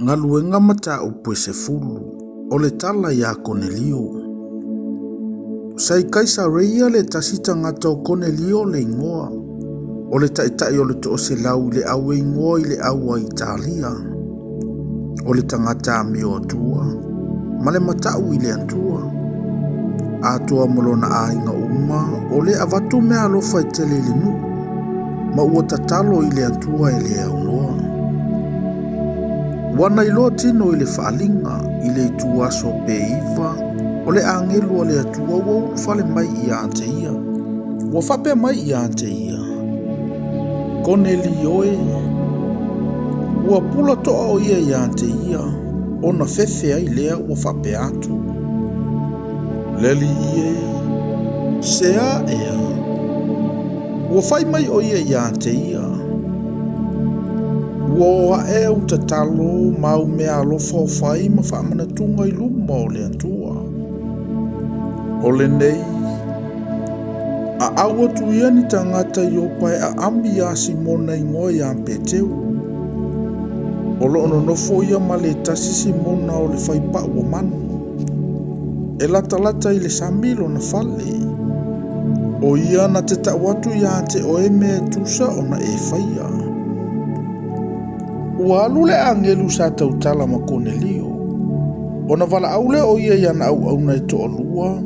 Galuega Mataupu e 10, o le tala iā Konelio. Sa i Kaisareia le tasi tagata o Konelio le igoa, o le taitai o le toaselau i le au e igoa i le au a Italia. O le tagata amio Atua, ma le matau i le Atua. Atoa ma lona aiga uma, o le avatu meaalofa e tele i le nuu, ma ua tatalo i le Atua e le aunoa. Ua na iloa tino i le faaaliga i le ituaso pe 9, o le agelu a le Atua ua ulufale mai ia te ia. Ua faapea mai ia te ia, Konelio e, ua pula toa o ia ia te ia, ona fefe ai lea ua faapea atu. Le Alii e, se a ea? Ua fai mai o ia ia te ia, Ua o ae au tatalo ma au meaalofa o fai ma faamanatuga i luma o le Atua. O lenei, aau atu ia ni tagata i Iopa e aami iā Simona igoa iā Peteru. O lo o nonofo ia ma le tasi Simona o le faipau o manu, e latalata i le sami lona fale. O ia na te tau atu iā te oe mea e tusa ona e faia. Ua alu le agelu sa tautala ma Konelio, ona valaau lea o ia i ana auauna e toalua,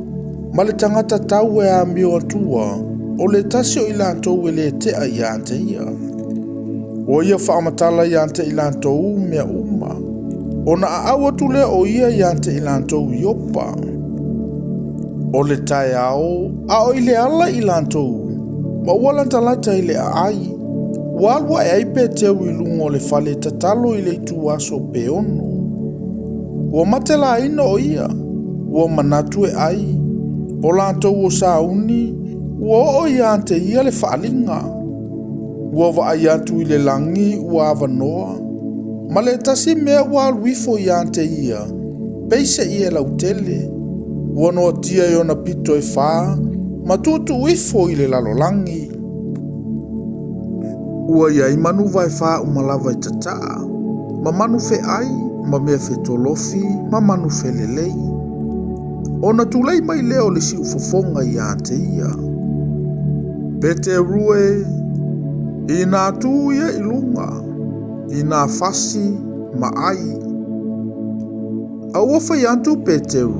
ma le tagata tau e amio Atua, o le tasi o i latou e le tea ia te ia. Ua ia faamatala ia te i latou mea uma, ona aau atu lea o ia ia te i latou i Iopa. O le taeao, a o i le ala i latou, ma ua latalata i le aai, ua alu ae ai Peteru i luga o le fale e tatalo i le ituaso pe 6. Ua matelaina o ia, ua manatu e ai, o latou o sauni, ua oo ia te ia le faaaliga. Ua vaai atu i le lagi ua avanoa, ma le tasi mea ua alu ifo ia te ia, peise i e lautele, ua noatia i ona pito e 4, ma tuutuu ifo i le lalolagi. Ua iai manu vae 4 uma lava i tataa, ma manu feai, ma mea fetolofi, ma manu felelei. Ona tulei mai lea o le siufofoga ia te ia. Peteru e, ina tu ia i luga, ina fasi ma ai. A ua fai atu Peteru,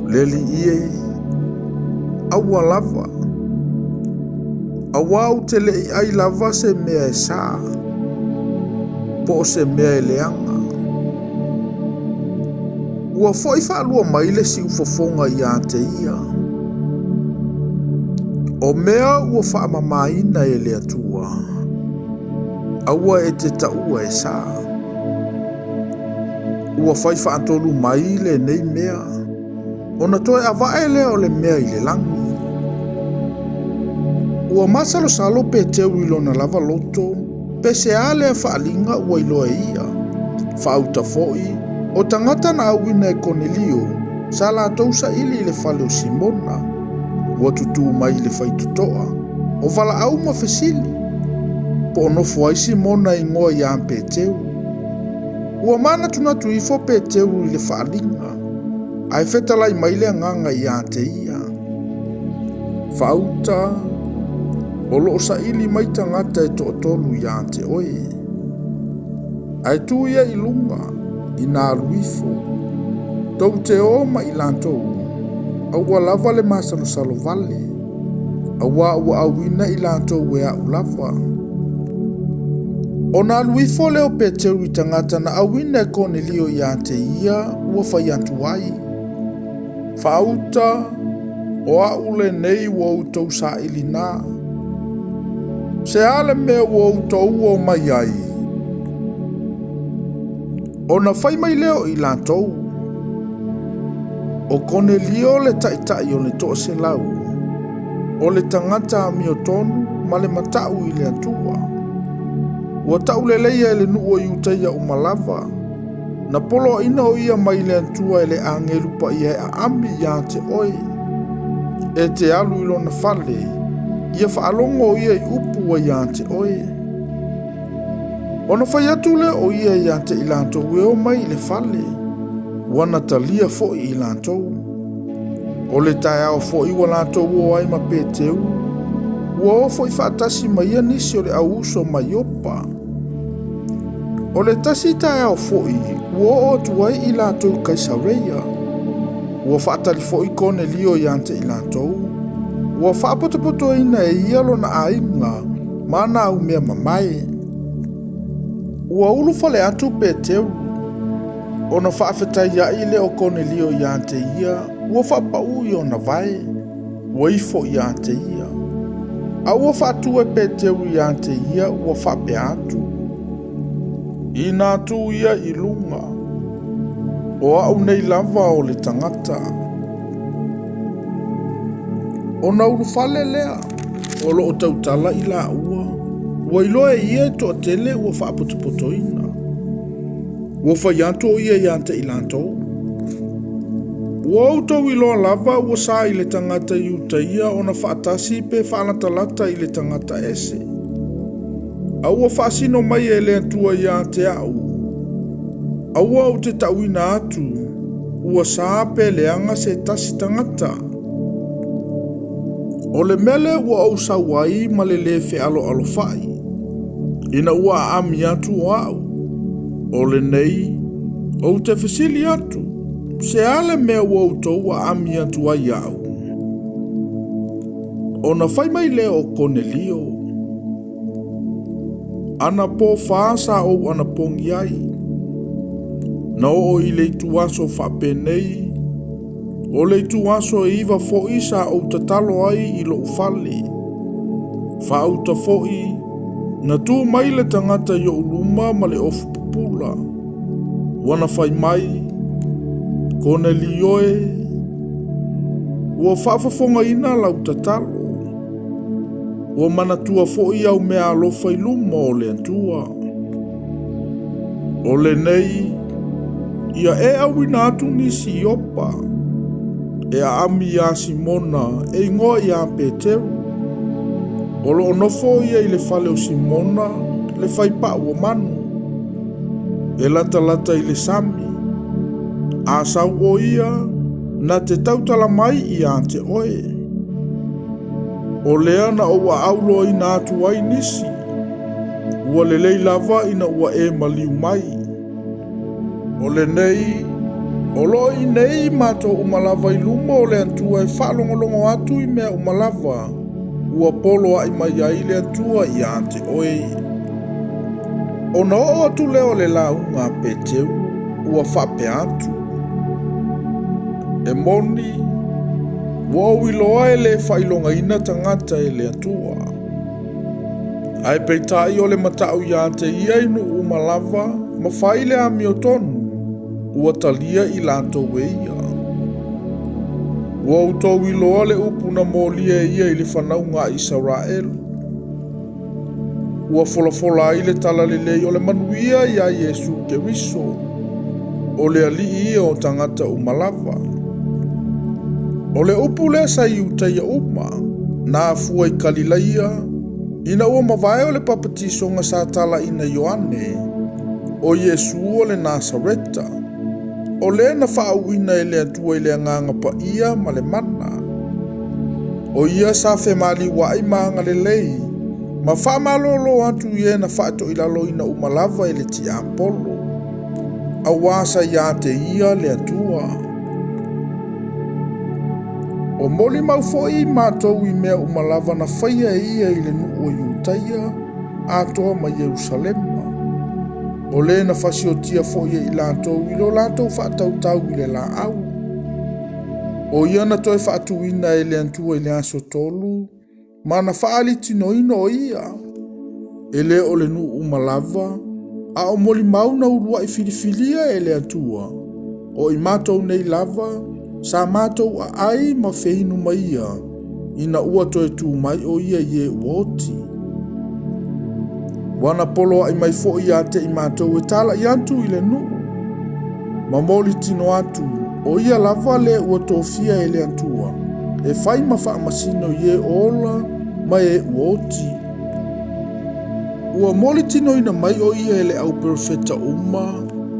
Le Alii e, aua lava, auā ou te le i ai lava se mea e sa, po o se mea e leaga. Ua foi faalua mai le siufofoga ia te ia. O mea ua faamamaina e le Atua, aua e te taua e sa. Ua fai faatolu mai lenei mea, ona toe avae lea o le mea i le lagi. Ua masalosalo Peteru i lona lava loto, pe se a lea faaaliga ua iloa e ia. Faauta foi, o tagata na auina e Konelio, sa latou saili i le fale o Simona. Ua tutū mai i le faitotoa, o valaau ma fesili, po o nofo ai Simona igoa iā Peteru. Ua manatunatu ifo Peteru i le faaaliga, ae fetalai mai le agaga ia te ia. Faauta, o lo o saili mai tagata e toatolu ia te oe. Ae tu ia i luga, ina alu ifo, tou te o ma i latou, aua lava le masalosalo vale, auā ua auina i latou e a'u lava. Ona alu ifo lea o Peteru i tagata na auina e Konelio ia te ia ua fai atu ai. Faauta, o a'u lenei ua outou saili na. Se a le mea ua outou o mai ai? Ona fai mai lea o i latou, o Konelio le taitai o le 100, o le tagata amiotonu ma le matau i le Atua. Ua tauleleia e le nuu o Iutaia uma lava, na poloaina o ia mai le Atua e le agelu paia e aami ia te oe. E te alu i lona fale, ia faalogo o ia i upu ua ia te oe. Ona fai atu lea o ia ia te i latou e o mai i le fale, ua na talia foi i latou. O le taeao foi ua latou o ai ma Peteru, ua o foi faatasi ma ia nisi o le au uso mai Iopa. O le tasi taeao foi ua oo atu ai i latou i Kaisareia. Ua faatali foi Konelio ia te i latou, ua faapotopotoina e ia lona aiga ma ana aumea mamae. Ua ulufale atu Peteru, ona faafetaiai lea o Konelio ia te ia, ua faapau i ona vae, ua ifo ia te ia. A ua faatu e Peteru ia te ia, ua faapea atu, Ina tu ia i luga, o au nei lava o le tagata. Ona ulufale lea, o lo o tautala i laua, ua iloa e ia e toatele ua faapotopotoina. Ua fai atu o ia ia te i latou, Ua outou iloa lava ua sa i le tagata Iutaia ona faatasi pe faalatalata i le tagata ese. A ua faasino mai e le Atua ia te au, aua ou te tauina atu, ua sa pe leaga se tasi tagata. O le mea lea ua ou sau ai ma le lē fealoalofai, ina ua aami atu o au, o lenei, ou te fesili atu, se a le mea ua outou aami atu ai au? Ona fai mai lea o Konelio, Anapo fa sa ou anapogi ai, na oo i le ituaso faapenei, o le ituaso e 9 foi sa ou tatalo ai i lou fale. Faauta foi, na tu mai le tagata i ou luma ma le ofu pupula. Ua na fai mai, Konelio e, ua faafofogaina lau tatalo. Ua manatua foi au mea alofa i luma o le Atua. O lenei, ia e auina atu nisi i Iopa, e aami iā Simona e igoa iā Peteru. O lo o nofo ia i le fale o Simona, le faipau o manu, e latalata i le sami. A sau o ia, na te tautala mai ia te oe. O lea na ou aauloaina atu ai nisi, ua lelei lava ina ua e maliu mai. O lenei, o lo o i nei matou uma lava i luma o le Atua e faalogologo atu i mea uma lava, ua poloai mai ai le Atua ia te oe. Ona oo atu lea o le lauga a Peteru, ua faapea atu, E moni, ua ou iloa e le faailogaina tagata e le Atua. Ae peitai o le matau ia te ia i nuu uma lava ma fai le amiotonu, ua talia i latou e ia. Ua outou iloa le upu na molia e ia i le fanauga a Isaraelu. Ua folafola ai le talalelei o le manuia iā Iesu Keriso, o le alii ia o tagata uma lava. O le upu lea sa Iutaia uma, na afua i Kalilaia, ina ua mavae o le papatisoga sa talaina Ioane, o Iesu o le Nasareta, o lea na faauuina e le Atua i le agaga paia ma le mana. O ia sa femaliuai ma agalelei, ma faamalōlō atu i e na faatoilaloina uma lava e le tiapolo, auā sa ia te ia le Atua. O molimau foi matou i mea uma lava na faia e ia i le nuu o Iutaia, atoa ma Ierusalema. O le na fasiotia foi e i latou i lo latou faatautau i le laau. O ia na toe faatuina e le Atua i le aso 3, ma na faalitinoina o ia. E le o le nuu uma lava, a o molimau na uluai filifilia e le Atua, o i matou nei lava, sa matou aai ma feinu mai ia, ina ua toe tu mai o ia i e ua oti. Ua na poloai mai foi ia te i matou e talai atu i le nuu, ma moli tino atu, o ia lava le ua tofia e le Atua, e fai ma faamasino i e o ola ma e ua oti. Ua molitinoina mai o ia e le au perofeta uma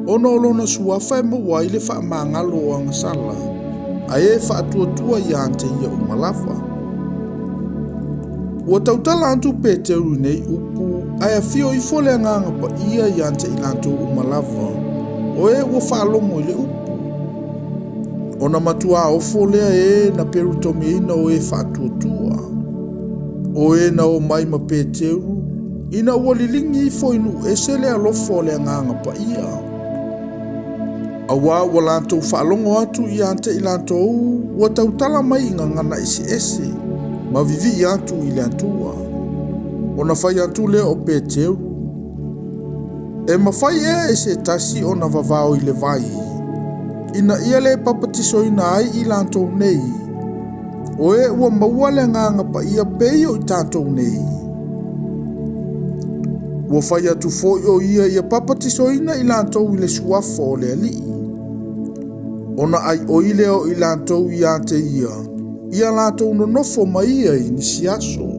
ona o lona suafa e maua ai le faamagalo o agasala a e faatuatua ia te ia uma lava. Ua tautala atu Peteru i nei upu, ae afio ifo le Agaga Paia ia te i latou uma lava, o e ua faalogo i le upu. Ona matuā ofo lea e na perutomiaina o e faatuatua, o e na omai ma Peteru, ina ua liligi ifo i nuu ese le alofa o le Agaga Paia. Auā ua latou faalogo atu ia te i latou ua tautala mai i gagana eseese ma vivii atu i le Atua. Ona fai atu lea o Peteru, E mafai ea e se tasi ona vavao i le vai, ina ia le papatisoina ai i latou nei, o e ua maua le Agaga Paia pei o i tatou nei. Ua fai atu foi o ia ia papatisoina i latou i le suafa o le Alii. Ona aioi lea o i latou ia te ia, ia latou nonofo ma ia i nisi aso.